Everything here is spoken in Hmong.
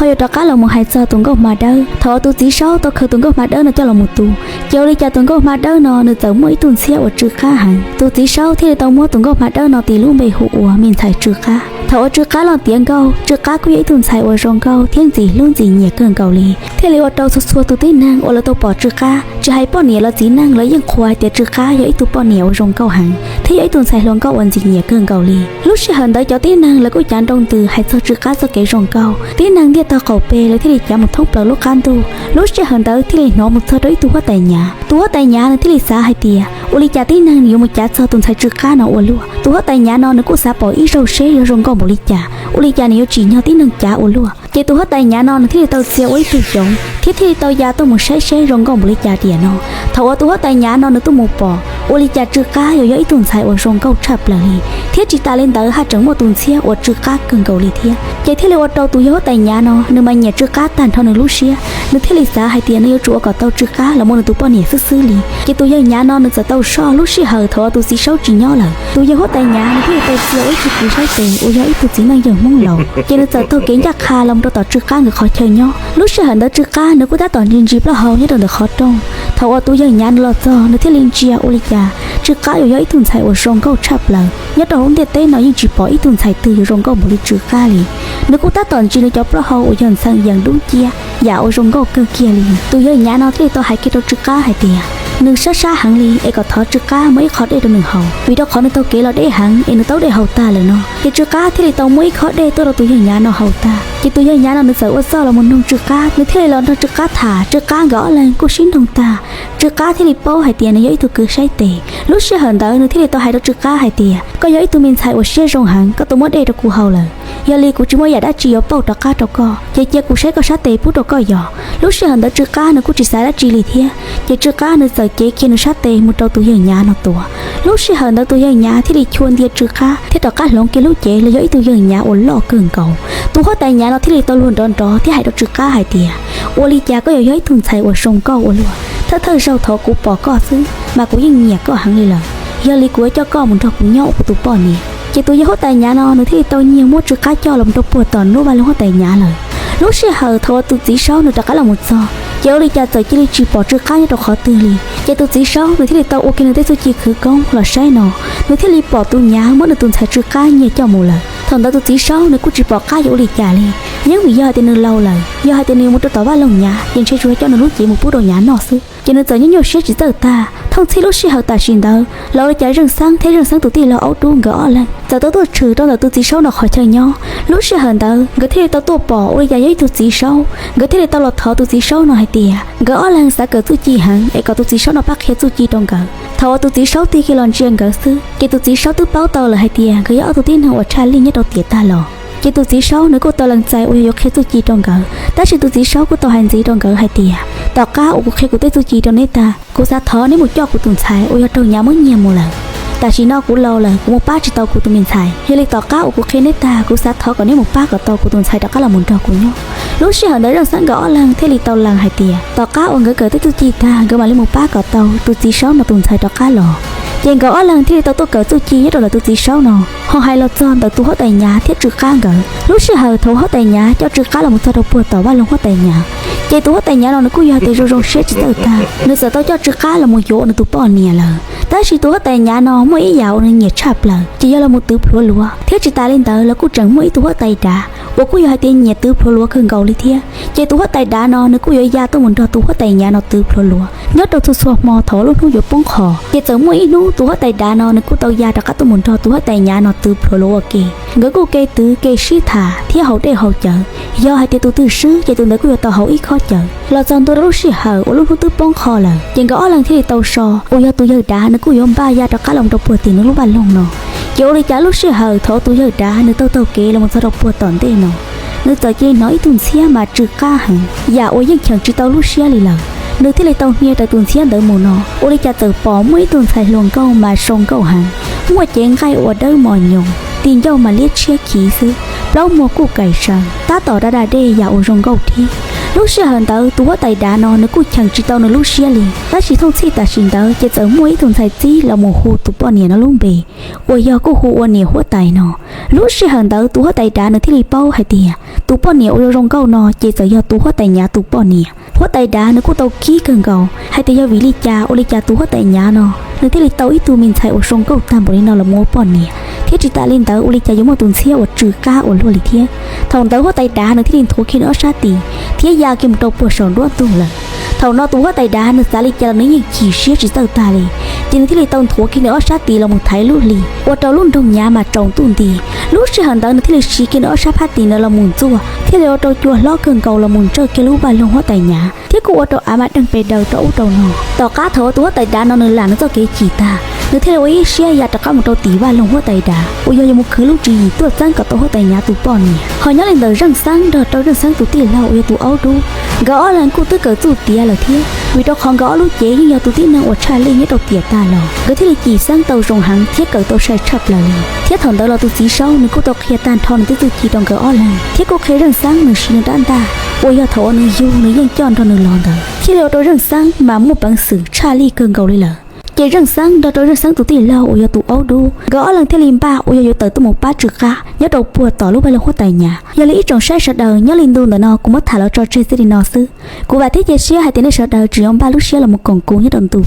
ho yuav rov qab los mus hais txog tus nkauj hma dawb. Thaum uas tus txiv saub tau khaws tus nkauj hma dawb no coj los mus tu, ces ua li cas tus nkauj hma dawb no nws txawm muaj ib tug ntxhiab uas tsw qab heev. Tus txiv saub thiaj li tau muab tus nkauj hma dawb no tis lub npe hu ua me ntxhais tsw qab. Thaum uas tsw qab los tiav nkauj, tsw qab kuj yog ib tug ntxhais uas zoo nkauj thiab ntxim hlub ntxim nyiam kawg nkaus li, thiaj li ua rau txhua txhua tus tib neeg uas lawv tau pom tsw qab, tsis hais poj niam los txiv neej, lawv yeej qhuas hais tias tsw qab yog ib tug poj niam uas zoo nkauj heev thiab yog ib tug ntxhais hluas nkauj uas ntxim nyiam kawg nkaus li. Lub sij hawm ntawd cov tib neeg lawv kuj cav nroo ntws hais txog tsw qab txoj kev zoo nkauj. Tib neeg ntiaj tog qaum peg lawv thiaj li cav mus thoob plaws lub qab ntuj. Lub sij hawm ntawd thiaj li hnov mus txog rau ib tug huab tais nyav. Tus huab tais nyav nws thiaj li xav hais tias ua li cas tib neeg nws yuav mus cav txog tus ntxhais tsw qab no ua luaj. Tus huab tais nyav no nws kuj xav pom ib zaug seb yog zoo nkauj npaum li cas, ua li cas nws yuav tsim nyog tib neeg cav ua luaj. Ces tus huab tais nyav no nws thiaj li tau txia ua ib tug xyoob thiab thiaj li tau ya tuaj mus saib seb zoo nkauj npaum li cas tiam no. Thaum uas tus huab tais nyav no nws tuaj mus pom, ua li cas tsw qab yuav yog ib tug ntxhais uas zoo nkauj tshaj plaws li, thiab tsis tas li ntawd haj tseem muaj tus ntxhiab uas tsw qab kawg nkaus li thiab. Ces thiaj li ua rau tus yawg huab tais nyav no nws mas nyiam tsw qab tag nrho nws lub siab, nws thiaj li xav hais tias nws yuav tsum ua kom tau tsw qab los ua nws tus poj niam xwb xwb li. Ces tus yawg nyav no nws txawm tau soj lub sij hawm thaum uas tus txiv saub tsis nyob lawm. Tus yawg huab tais nyav nws thiaj li tau txia ua ib tug kwv saib tes uas yog ib tug txiv neej yawg Hmoob laus, ces nws txawm taug kev ncaj qha los rau tom tsw qab nkawd qhov chaw nyob. Lub sij hawm ntawd tsw qab nws kuj tab tom ntsis ntsis plaub hau nyob rau ntawm qhov rooj. Thaum uas tus yawg nyav nws los txog nws thiaj li ntsia ua li cas tsw qab yuav yog ib tug ntxhais uas zoo nkauj tshaj plaws. Nyob rau hauv ntiaj teb no yeej tsis pom ib tug ntxhais twg yuav zoo nkauj npaum li tsw qab li. Nws kuj tab tom ntsis nws cov plaub hau uas yog ntxhee yees dub nciab yam uas zoo nkauj kawg kiag li. Tus yawg nyav no thiaj li tau hais kiag rau tsw qab hais tias nws sab sab heev li es kom thov tsw qab muab ib qho dej rau nws haus, vim rau qhov nws taug kev los deb heev es nws tau dej haus tag lawm no. Ces tsw qab thiaj li tau muab ib khob dej tuaj rau tus yawg nyav no haus tag, ces tus yawg nyav no nws txawm ua txuj los mus noog tsw qab, nws thiaj li los nrog tsw qab tham. Tsw qab nkawd ob leeg kuj sib noog tag, tsw qab thiaj li paub hais tias nws yog ib tug kwv saib tes. Lub sij hawm ntawd nws thiaj li tau hais rau tsw qab hais tias koj yog ib tug me ntxhais uas siab zoo heev, koj tau muab dej rau kuv haus lawm. Yog li kuv tsis muaj yam dab tsi yuav pauj rov qab rau koj, ces cia kuv saib koj sab tes pub rau koj yos. Lub sij hawm ntawd tsw qab nws kuj tsis xav dab tsi li thiab, ces tsw qab nws txawm cev kiag nws sab tes mus rau tus yawg nyav no tuav. Lub sij hawm ntawd tus yawg nyav thiaj li chua ntia tsw qab thiab rov qab hloov kiag lub cev los yog ib tug yawg nyav uas loj kawg nkaus. Tus huab tais nyav no thiaj li tau luag nrov nrov thiab hais rau tsw qab hais tias ua li cas koj yuav yog ib tug ntxhais uas zoo nkauj ua luaj, thawj thawj zaug thaum kuv pom koj xwb mas kuv yeej nyiam koj heev li lawm. Yog li kuv yuav coj koj mus nrog kuv nyob ua kuv tus poj niam. Ces tus yawg huab tais nyav no nws thiaj li tau nyiag muab tsw qab coj los rau puag tom nruab vaj loog huab tais nyav lawm. Lub sij hawm thaum uas tus txiv saub nws rov qab los mus txog, ces ua li cas txawm cia li tsis pom tsw qab nyob rau qhov twg li. Ces tus txiv saub nws thiaj li tau ua kiag nws tej txuj ci khwv koob los saib no, nws thiaj li pom tus nyav muab nws tus ntxhais tsw qab nyiag coj mus lawm. Thaum ntawd tus txiv saub nws kuj tsis pom qab yuav ua li cas li, yeej vim yog hais tias nws laus lawm, yog hais tias nws yuav mus rau tom vaj loog nyav ces ntshe tsuas coj nws lub cev mus pub rau nyav noj xwb. Ces nws txawm nyuaj nyuaj siab tsis txawj tag. Thooj txhij lub sij hawm tam sim ntawd los ua li cas Zeej Xeeb thiab Zeej Xeeb tus tij laug Aub Dub nkawd ob leeg txawm tau tuaj tshwm rau ntawm tus txiv saub no qhov chaw nyob. Lub sij hawm ntawd nkawd thiaj li tau tuaj pom ua li cas yog ib tug txiv saub. Nkawd thiaj li tau los thov tus txiv saub no hais tias nkawd ob leeg xav kawm txuj ci heev es kom tus txiv saub no pab qhia txuj ci rau nkawd. Thaum uas tus txiv saub tig kiag los ntsia nkawd xwb, ces tus txiv saub twb paub tau lawm hais tias nkawd yog ob tug tib neeg uas tshaj lij nyob rau tiam tag los. Ces tus txiv saub nws kuj tau lees txais uas yog yuav qhia txuj ci rau nkawd, tab sis tus txiv saub kuj tau hais ntxiv rau nkawd hais tias tom qab uas kuv qhia kuv tej txuj ci rau neb tag, kuv xav thov neb mus coj kuv tus ntxhais uas yog raug nyav muab nyiag mus lawm. Tam sim no kuv laus lawm, kuv mus pab tsis tau kuv tus me ntxhais. Yog li tom qab uas kuv qhia neb tag, kuv xav thov kom neb mus pab kom tau kuv tus ntxhais rov qab los mus nrog kuv nyob. Lub sij hawm ntawd Zeej Xeeb nkawd ob leeg thiaj li tau lees hais tias tom qab uas nkawd kawm tej txuj ci tag nkawd mam li mus pab kom tau tus txiv saub no tus ntxhais rov qab los. Ces nkawd ob leeg thiaj li tau tuaj kawm txuj ci nyob rau ntawm tus txiv saub no. Ho hais los txog ntawm tus huab tais nyav thiab tsw qab nkawd, lub sij hawm thaum huab tais nyav coj tsw qab los mus txog rau puag tom vaj loog huab tais nyav, ces tus huab tais nyav no nws kuj yog hais tias zoo zoo siab tsis txawj tag, nws txawm tau coj tsw qab los mus yuav ua nws tus poj niam lawm. Tab sis tus huab tais nyav no muaj ib yam uas nws nyiam tshaj plaws ces yog los mus twv plhuav luav, thiab tsis tas li ntawd los kuj tseem muaj ib tug huab tais dav uas kuj yog hais tias nyiam twv plhuav luav kawg nkaus li thiab. Ces tus huab tais dav no nws kuj yuav ya tuaj mus nrog tus huab tais nyav no twv plhuav luav nyob rau txhua txhua hmo thaum lub hnub yuav poob qho. Ces txawm muaj ib hnub tus huab tais dav no nws kuj tau ya rov qab tuaj mus nrog tus huab tais nyav no twv plhuav luav ua ke. Nkawd kuj ke twv ke sib tham thiab haus dej haus cawv, yog hais tias tus twg swb ces tus ntawd kuj yuav tau haus ib khob cawv. Los txog ntua rau lub sij hawm uas lub hnub twb poob qho lawm, ces nkawd ob leeg thiaj li tau so uas yog tus yawg dav nws kuj yuav npaj ya rov qab los rau puag tim nws lub vaj loog no. Ces ua li cas lub sij hawm thaum tus yawg dav nws taug taug kev los mus txog rau puag tom ntej no, nws txawm cia li hnov ib tug ntxhiab mas tsw qab heev yam uas yeej cheem tsis tau lub siab li lawm. Nws thiaj li tau hnia raws tus ntxhiab ntawd mus no, ua li cas txawm pom muaj ib tug ntxhais hluas nkauj mas zoo nkauj heev, muaj cev nqaij uas dawb mos nyoos, tis ncauj mas liab tshiab khiv xwb, plaub muag kuj kaim saws, tab tom da da dej yam uas zoo nkauj thiab. Lub sij hawm ntawd tus huab tais dav no nws kuj cheem tsis tau nws lub siab li, tab sis thooj txhij tam sim ntawd ces txawm muaj ib tug ntxhais txib los mus hu tus poj niam no lub npe, uas yog kuj hu ua niam huab tais no. Lub sij hawm ntawd tus huab tais dav nws thiaj li paub hais tias tus poj niam uas zoo zoo nkauj no ces txawm yog tus huab tais nyav tus poj niam. Huab tais dav nws kuj tau khib kawg nkaus hais tias yog vim li cas ua li cas tus huab tais nyav no nws thiaj li tau ib tug me ntxhais uas zoo nkauj tag npaum li no los mus ua poj niam, thiab tsis tas li ntawd ua li cas yuav muaj tus ntxhiab uas tsw qab ua luaj li thiab. Thaum ntawd huab tais dav nws thiaj li nthuav kiag nws ob sab tis thiab ya kiag mus rau puag saum nruab ntug lawm. Thaum no tus huab tais dav nws xav li cas los nws yeej chim siab tsis txawj tag li, ces nws thiaj li tau nthuav kiag nws ob sab tis los mus thaiv lub hli, ua rau lub nroog nyav mas tsaus ntuj nti. Lub sij hawm ntawd nws thiaj li siv kiag nws ob sab phab tis ntawd los mus ntxuaj, thiaj li ua rau cua hlob kawg nkaus los mus ntsawj kiag lub vaj loog huab tais nyav, thiab kuj ua rau av mas deeg pes daws rau ub rau no. Tom qab thaum uas tus huab tais dav no nws lam nws txoj kev chim tag, nws thiaj li ua ib siab ya rov qab mus rau tim vaj loog huab tais dav uas yog yuav mus khwv lub tswv yim tuaj txeeb kom tau huab tais nyav tus poj niam. Ho nyob li ntawm Zeej Xeeb nrog rau Zeej Xeeb tus tij laug uas yog tus aub dub, nkawd ob leeg kuj twb kawm txuj tiav lawm thiab, vim rau qhov nkawd ob lub cev yeej yog tus tib neeg uas tshaj lij nyob rau tiam tag los, nkawd thiaj li cim xeeb tau zoo heev thiab kawm tau sai tshaj plaws li. Thiab thaum ntawd los tus txiv saub nws kuj tau qhia tag nrho nws tej txuj ci rau nkawd ob leeg, thiab kuj qhia Zeej Xeeb nws siv nws rab ntaj uas yog thaum uas nws yug nws yeej coj nrog nws los ntawd, thiaj li ua rau Zeej Xeeb mas muaj peev xwm tshaj lij kawg nkaus li lawm. Ces Zeej Xeeb nrog rau Zeej Xeeb tus tij laug uas yog tus aub dub, nkawd ob leeg thiaj li npaj uas yog yuav tawm tuaj mus pab tsw qab nyob rau puag tom lub vaj loog huab tais nyav. Yog li ib tsoom saib sawv daws, nyob li ntu ntawm no kuv muab tham los tso tseg txij li no xwb. Kuv vam thiab cia siab hais tias nej sawv daws tseem yuav npaj lub siab los mus koom kuv nyob rau ntu